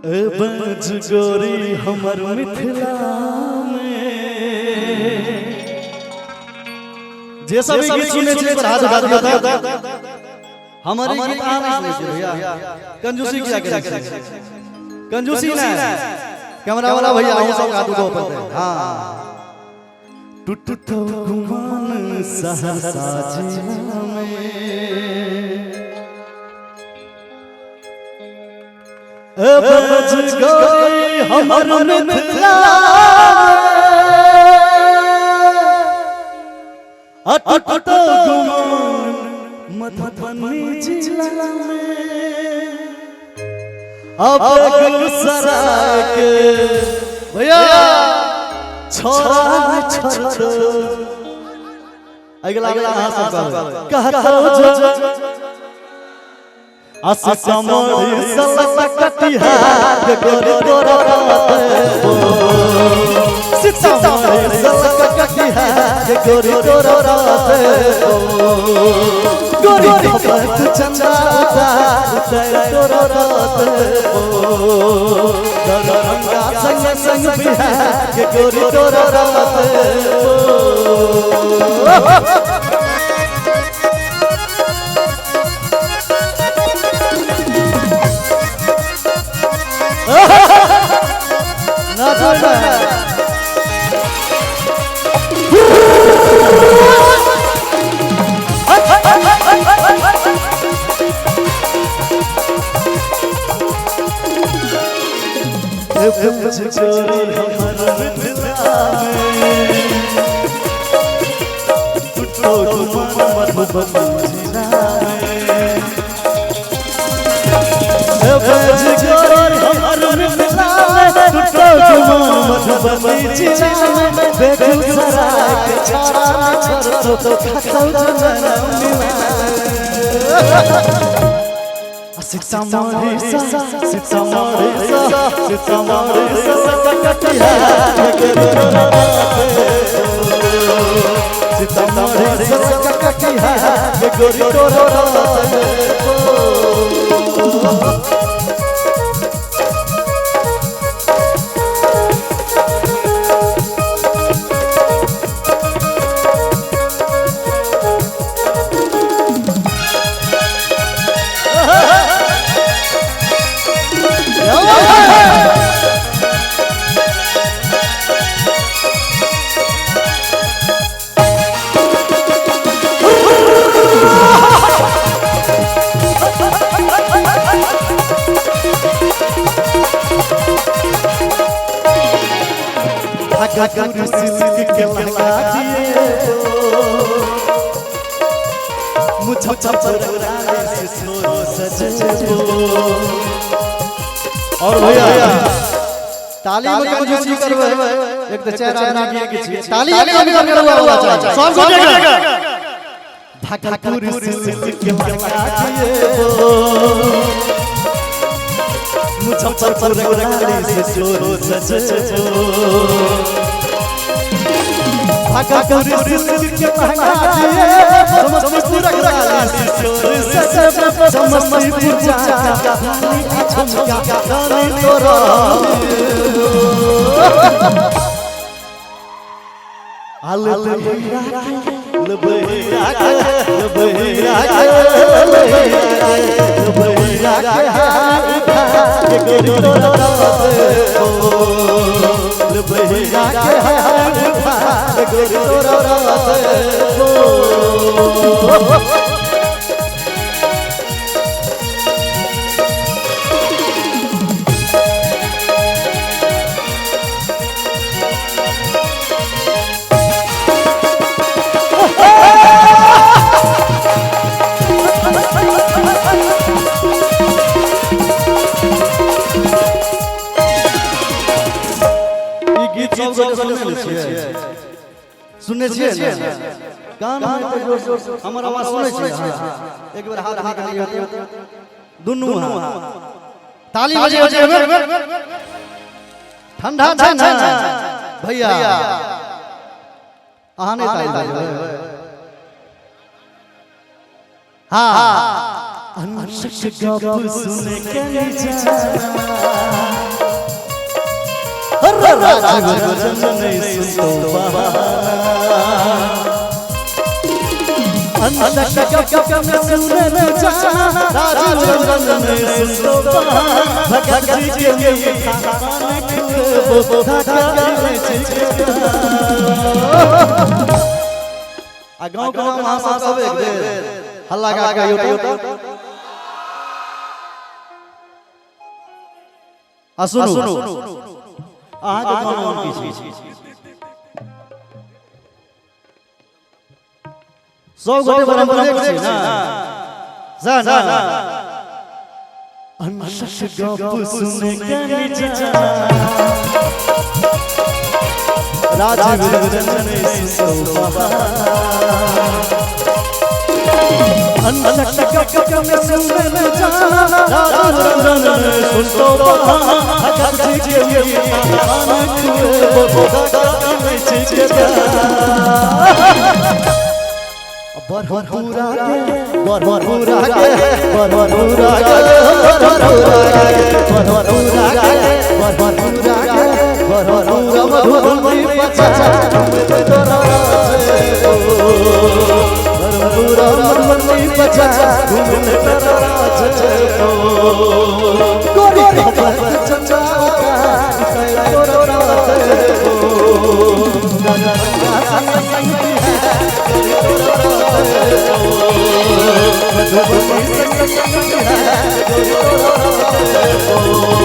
ए बज गोरी हमर मिथिला में जे सब ई गीत सुने छी पर हाथ उठा दियौ त हमर ई गीत अहाँ नहीं सुनै छी भैया। कंजूसी किया करै छी? कंजूसी ना। कैमरा वाला भैया, अहूँ सब हाथ उठाओ पड़तै। हाँ, टूटतो गुमान सहरसा जिला में, ए बज गई हमर मिथिला, अटुटतो गुमान मधुबनी जिला में, अब बेगूसराय के भैया छोड़ा छोड़। अगला अगला अहाँ सब कहबै, कहतो जो सीतामढ़ी सलक कटिहार गोरी तोरा रहते, सीतामढ़ी सलक कटिहार गोरी तोरा रहते, गोरी खबर चंदा उतार तोरा रहते, दरभंगा संग संग बिहार के गोरी तोरा रहते। ना छोड़। मधुबनी जिला में मधुबनी जिला में, बेगूसराय के छाड़ा छोड़ तो खतौ सीतामढ़ी, सीतामढ़ी, सीतामढ़ी कटिहार, सीतामढ़ी कटिहार गोरी तोरा। भागलपुर सिल्क के लहंगा दिए, मुजफ्फरपुर से सजबो। और भैया ताली में कंजूसी करबै, एक तऽ चारि आदमी के के छी, ताली में कम करबै हुआ चाहिए सब गोटे के। भागलपुर सिल्क के लहंगा दिए, मुजफ्फरपुर से सजबो, भागलपुर सिल्क के लहंगा दिए, समस्तीपुर से सजबो, समस्तीपुर जाका झुमका रानी तोरा। आल बहिरा बहिरा बहिरा बहिरा के गोरी तोरा बहिरा के गोरी तोरा। ई गीत सब गोटे सुनने छियै? सुनने छियै ने? कान में तऽ जोर जोर हमर आवाज सुनै छियै? एक बेर हाथ निकालियौ, दुनू हाथ, ताली बजेबै। ठंडा छै ने भैया? अहाँ नहि ताली बजेबै? हाँ, अंशक गप सुन के जाना। राजीव रंजन नहीं सुनतो राजीव रंजन नहीं सुनतो भगत जी के आ गांव के नाम अहाँ सब एक बेर हल्ला गा कहियो तो आ सुनू अहाँ के गांव नाम की छी सब गोटे ब्रह्मपुरे छी ना जा ना अंश गप सुन के नीचा राजीव रंजन सुसोबा अंश गप में सुन जा राजीव रंजन सुसोबा भगत जी के कान खुए बरहपुरा के बरहपुरा के बरहपुरा के बरहपुरा के बरहपुरा के बरहपुरा के बरहपुरा मधुबनी पचा बरहपुरा मधुबनी पचा घूमने गोरी खबर चचा मधुबनी।